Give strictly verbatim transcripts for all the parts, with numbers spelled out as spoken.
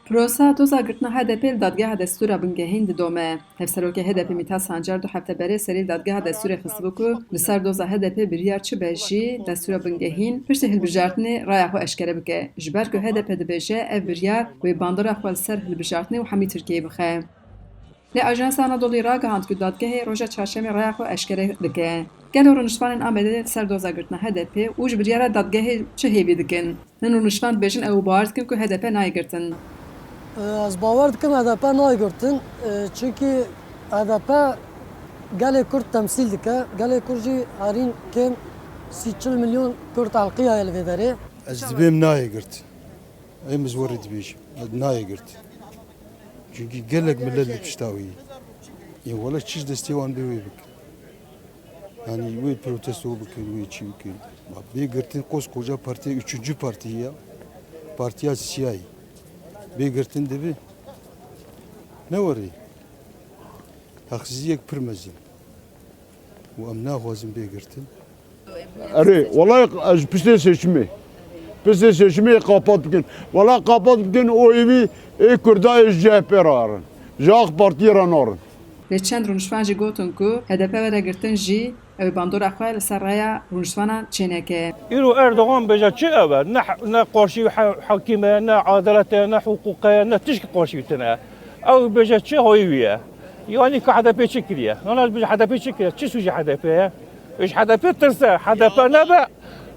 Prosa doza girtina H D P li Dadgeha Destûra Bingehîn didome. Hevserokê H D P Mîthat Sancar du hefte berê serî li Dadgeha Destûrê xistibû ku li ser doza H D P biryar çi be jî, Destûra Bingehîn piştî hilbijartinê raya xwe eşkere bike. Ji ber ku H D P dibêje ev biryar wê bandora xwe li ser hilbijartinê û hemî Tirkiyeyê bixe. Lê Ajansa Anadoluyê ragihand ku dadgehê roja çarşemê raya xwe eşkere dike. Gelo rûniştvanên Amedê li ser doza girtina H D P û ji biryara dadgehê çi hêvî dikin? Hin rûniştvan dibêjin ew bawer dikin ku H D P nayê girtin. Ez bawer dikim H D P nayê girtin. Çunkî H D P gelê Kurd temsîl dike. Gelê Kurd jî herîn kêm sî çil milyon Kurd elqiyaye li vê derê. Ez dibêm nayê girtin. Em ji we re dibêjin, nayê girt. Çunkî gelek milet li pişta wî ye. Ê wele çi ji destê wan bê wê bikin. Yanî wê protesto bikin, wê çi bikin. Bak, bê girtin koskoca partiya, üçüncü partiya, partiya siyayî. Bê girtin dibi. Ne werê? Haqsiziyek pir mezin. Û em naxwazin bê girtin. Erê, wela ez piştê seçimê. Piştê seçimê qapat bikin. Wela qapat bikin, o êvî ê Kurda ê ji C H P re herin. Ji AK Partiyê re narin. Lê çend rûniştvan jî gotin ku H D P were girtin jî ew ê bandora xwe li ser raya rûniştvanan çêneke. Îro Erdogan bêje çi ew e? Ne, ne qarşî he-, hekîm e, ne edalet e, ne hiqûq e, ne tişkî qarşî tune. Ew bêje çi hoyî wî ye? Yanî ka H D P çi kiriye? Nana bêje H D P çi kiriye? Çi sûcê H D P ye? Ji H D P tirse, H D P nebe,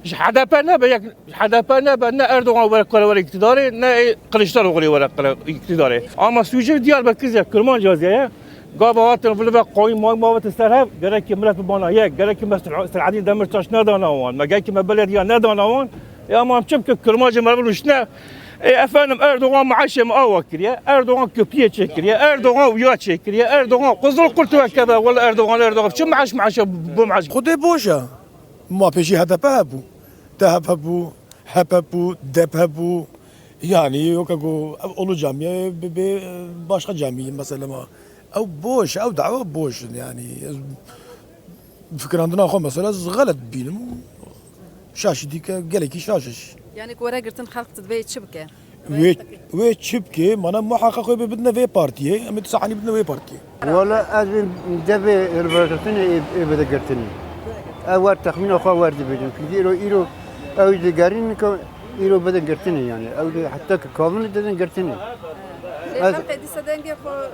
ji H D P nebe, yek H D P nebe, ne Erdogan were kare were îktidarê, ne Kiliçdaroglu were kare îktidarê. Ama sûcê Diyarbekir ye, Kirmanc ye. Gava hatin vilive qawî may mavetin ser hev, gerekî milet bibana yek, gerekî me Sel-, Selahedîn Demirtaş nedana wan, me gerekî me belediya nedana wan. E, ama em çi bikin, Kirmancê me rûniştine. E, efendim, Erdogan maaşê me awa kiriye, Erdogan köprüyê çêkiriye, Erdogan uya çêkiriye, Erdogan Qizil Kurt wekeve, wele Erdogan, Erdogan, çi maaş, maaşe bu maaş? Xwedê boş e. Ma pêşî H D P hebû. T H P bû, H P bû, D P bû. Yani yok ku ev Ulu Camiye bi, bi başka camiye mesela ma. Ew boş, ew dawa boş yani. Ez fikirandina xwe mesela ez xelet bînim. Şaşî dîke gelekî şaş e. Yani ku were girtin xelk divê çi bike? Wê, wê çi bike? Mana muhaqqaq wê bidine vê partiyê. Em ê sahanî bidine vê partiyê. Wala ez vê devê hilbijartinê ê, ê bide girtinê. Ew wer texmîna xwe wer dibêjim. Çünkü îro, îro ew digerîn ku îro bide girtinê yani. Ew de heta ki kavin didin girtinê. Lê Ez xelkê dîsa dengê xwe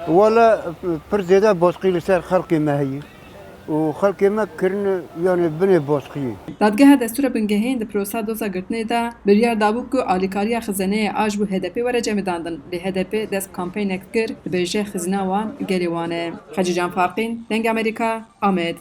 Wala pir zêde baskî li ser xelkê me heye. Û xelkê me kirine yani binê baskiyê. Dadgeha Destûra Bingehîn di prosa doza girtinê de biryar dabû ku alîkariya xizeneyê a ji bo H D P were cemidandin, lê H D P dest kampeynek kir, dibêje xizina wan gelê wan e. Xecîcan Farqîn, Dengê Amerîka, Amed.